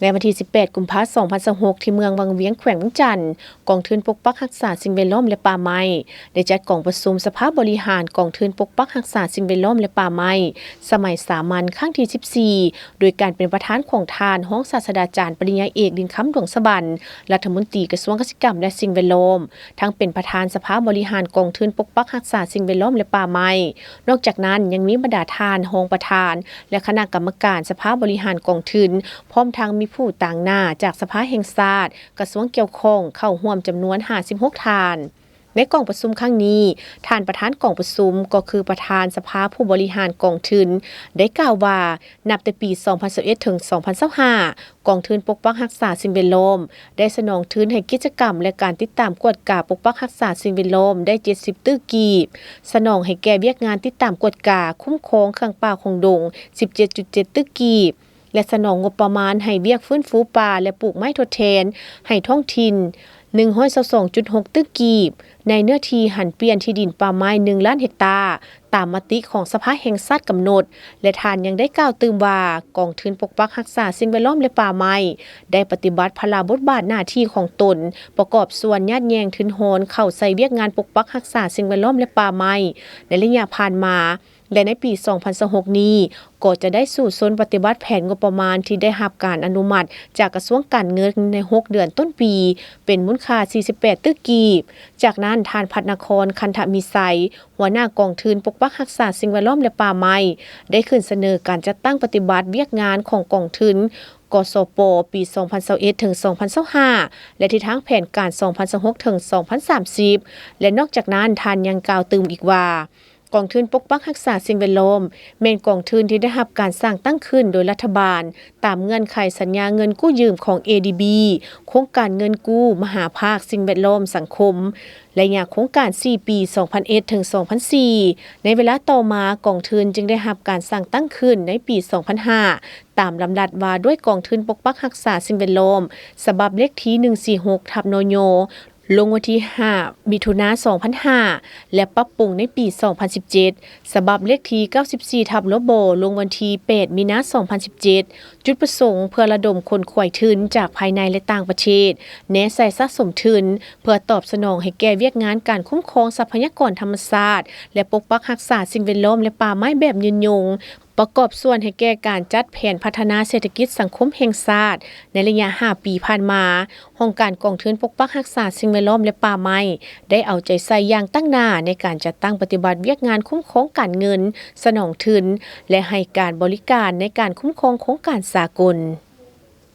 ໃນວັນທີສິບແປດ ກຸມພາ ສອງພັນຊາວຫົກ ທີ່ເມືອງວັງວຽງ ແຂວງວຽງຈັນ, ກອງທຶນປົກປັກຮັກສາສິ່ງແວດລ້ອມ ແລະ ປ່າໄມ້ ໄດ້ຈັດກອງປະຊຸມສະພາບໍລິຫານກອງທຶນປົກປັກຮັກສາສິ່ງແວດລ້ອມ ແລະ ປ່າໄມ້ ສະໄໝສາມັນຄັ້ງທີສິບສີ່ ໂດຍການເປັນປະທານຂອງທ່ານຮອງສາດສະດາຈານປະລິນຍາເອກ ດິນຄຳ ດວງສະຫວັນ ລັດຖະມົນຕີກະຊວງກະສິກຳ ແລະ ສິ່ງແວດລ້ອມ, ທັງເປັນປະທານສະພາບໍລິຫານກອງທຶນປົກປັກຮັກສາສິ່ງແວດລ້ອມ ແລະ ປ່າໄມ້. ນອກຈາກນັ້ນຍັງມີບັນດາທ່ານຮອງປະທານ ແລະ ຄະນະກຳມະການສະພາບໍລິຫານກອງທຶນ, ພ້ອມທັງມີຜູ້ຕາງໜ້າຈາກສະພາແຫ່ງຊາດ, ກະຊວງກ່ຽວຂ້ອງເຂົ້າຮ່ວມຈຳນວນຫ້າສິບຫົກທ່ານ. ໃນກອງປະຊຸມຄັ້ງນີ້, ທ່ານປະທານກອງປະຊຸມກໍຄືປະທານສະພາຜູ້ບໍລິຫານກອງທຶນ ໄດ້ກ່າວວ່າ, ນັບແຕ່ປີສອງພັນຊາວເອັດ ເຖິງ ສອງພັນຊາວຫ້າ ກອງທຶນປົກປັກຮັກສາສິ່ງແວດລ້ອມ ໄດ້ສະໜອງທຶນໃຫ້ກິດຈະກຳ ແລະ ການຕິດຕາມກວດກາປົກປັກຮັກສາສິ່ງແວດລ້ອມໄດ້ເຈັດສິບຕື້ກີບ, ສະໜອງໃຫ້ແກ່ວຽກງານຕິດຕາມກວດກາຄຸ້ມຄອງເຄື່ອງປ່າຂອງດົງສິບເຈັດຈຸດເຈັດຕື້ກີບ ແລະ ສະໜອງງົບປະມານໃຫ້ວຽກຟື້ນຟູປ່າ ແລະ ປູກໄມ້ທົດແທນໃຫ້ທ້ອງຖິ່ນໜຶ່ງຮ້ອຍຊາວສອງຈຸດຫົກຕື້ກີບ ໃນເນື້ອທີ່ຫັນປ່ຽນທີ່ດິນປ່າໄມ້ໜຶ່ງລ້ານເຮັກຕາ ຕາມມະຕິຂອງສະພາແຫ່ງຊາດກຳນົດ ແລະ ທ່ານຍັງໄດ້ກ່າວຕື່ມວ່າ ກອງທຶນປົກປັກຮັກສາສິ່ງແວດລ້ອມ ແລະ ປ່າໄມ້ ໄດ້ປະຕິບັດພາລະບົດບາດໜ້າທີ່ຂອງຕົນ, ປະກອບສ່ວນຍາດແຍ່ງທຶນຮອນເຂົ້າໃສ່ວຽກງານປົກປັກຮັກສາສິ່ງແວດລ້ອມ ແລະ ປ່າໄມ້ ໃນໄລຍະຜ່ານມາ ແລະ ໃນປີສອງພັນຊາວຫົກນີ້ ກໍຈະໄດ້ສູ້ຊົນປະຕິບັດແຜນງົບປະມານທີ່ໄດ້ຮັບການອະນຸມັດຈາກກະຊວງການເງິນໃນຫົກເດືອນຕົ້ນປີ ເປັນມູນຄ່າສີ່ສິບແປດຕື້ກີບ. ຈາກນັ້ນ, ທ່ານ ພັດນະຄອນ ຄັນທະມີໄຊ, ຫົວໜ້າກອງທຶນປົກປັກຮັກສາສິ່ງແວດລ້ອມ ແລະ ປ່າໄມ້ ໄດ້ຂຶ້ນສະເໜີການຈັດຕັ້ງປະຕິບັດວຽກງານຂອງກອງທຶນ ກສປ ປີສອງພັນຊາວເອັດ ເຖິງ ສອງພັນຊາວຫ້າ ແລະ ທິດທາງແຜນການສອງພັນຊາວຫົກ ເຖິງ ສອງພັນສາມສິບ ແລະ ນອກຈາກນັ້ນ, ທ່ານຍັງກ່າວຕື່ມອີກວ່າ, ກອງທຶນປົກປັກຮັກສາສິ່ງແວດລ້ອມ ແມ່ນກອງທຶນທີ່ໄດ້ຮັບການສ້າງຕັ້ງຂຶ້ນໂດຍລັດຖະບານ ຕາມເງື່ອນໄຂສັນຍາເງິນກູ້ຢືມຂອງ ເອດີບີ, ໂຄງການເງິນກູ້ມະຫາພາກສິ່ງແວດລ້ອມສັງຄົມ ໄລຍະໂຄງການສີ່ປີ ສອງພັນເອັດ ເຖິງ ສອງພັນສີ່. ໃນເວລາຕໍ່ມາ, ກອງທຶນຈຶ່ງໄດ້ຮັບການສ້າງຕັ້ງຂຶ້ນໃນປີສອງພັນຫ້າ ຕາມລຳດັບວ່າດ້ວຍກອງທຶນປົກປັກຮັກສາສິ່ງແວດລ້ອມ ສະບັບເລກທີໜຶ່ງສີ່ຫົກ ທັບ ນຍ ລົງວັນທີຫ້າ ມິຖຸນາ ສອງພັນຫ້າ ແລະ ປັບປຸງໃນປີສອງພັນສິບເຈັດ, ສະບັບເລກທີເກົ້າສິບສີ່ ທັບ ລບ ລົງວັນທີແປດ ມີນາ ສອງພັນສິບເຈັດ. ຈຸດປະສົງເພື່ອລະດົມຂົນຂວາຍທຶນຈາກພາຍໃນ ແລະ ຕ່າງປະເທດ ແນໃສ່ສະສົມທຶນ ເພື່ອຕອບສະໜອງໃຫ້ແກ່ວຽກງານການຄຸ້ມຄອງຊັບພະຍາກອນທຳມະຊາດ ແລະ ປົກປັກຮັກສາສິ່ງແວດລ້ອມ ແລະ ປ່າໄມ້ແບບຍືນຍົງ, ປະກອບສ່ວນໃຫ້ແກ່ການຈັດແຜນພັດທະນາເສດຖະກິດສັງຄົມແຫ່ງຊາດ ໃນໄລຍະຫ້າປີຜ່ານມາ, ຫ້ອງການກອງທຶນປົກປັກຮັກສາສິ່ງແວດລ້ອມ ແລະ ປ່າໄມ້ ໄດ້ເອົາໃຈໃສ່ຢ່າງຕັ້ງໜ້າໃນການຈັດຕັ້ງປະຕິບັດວຽກງານຄຸ້ມຄອງການເງິນ, ສະໜອງທຶນ ແລະ ໃຫ້ການບໍລິການໃນການຄຸ້ມຄອງໂຄງການສາກົນ.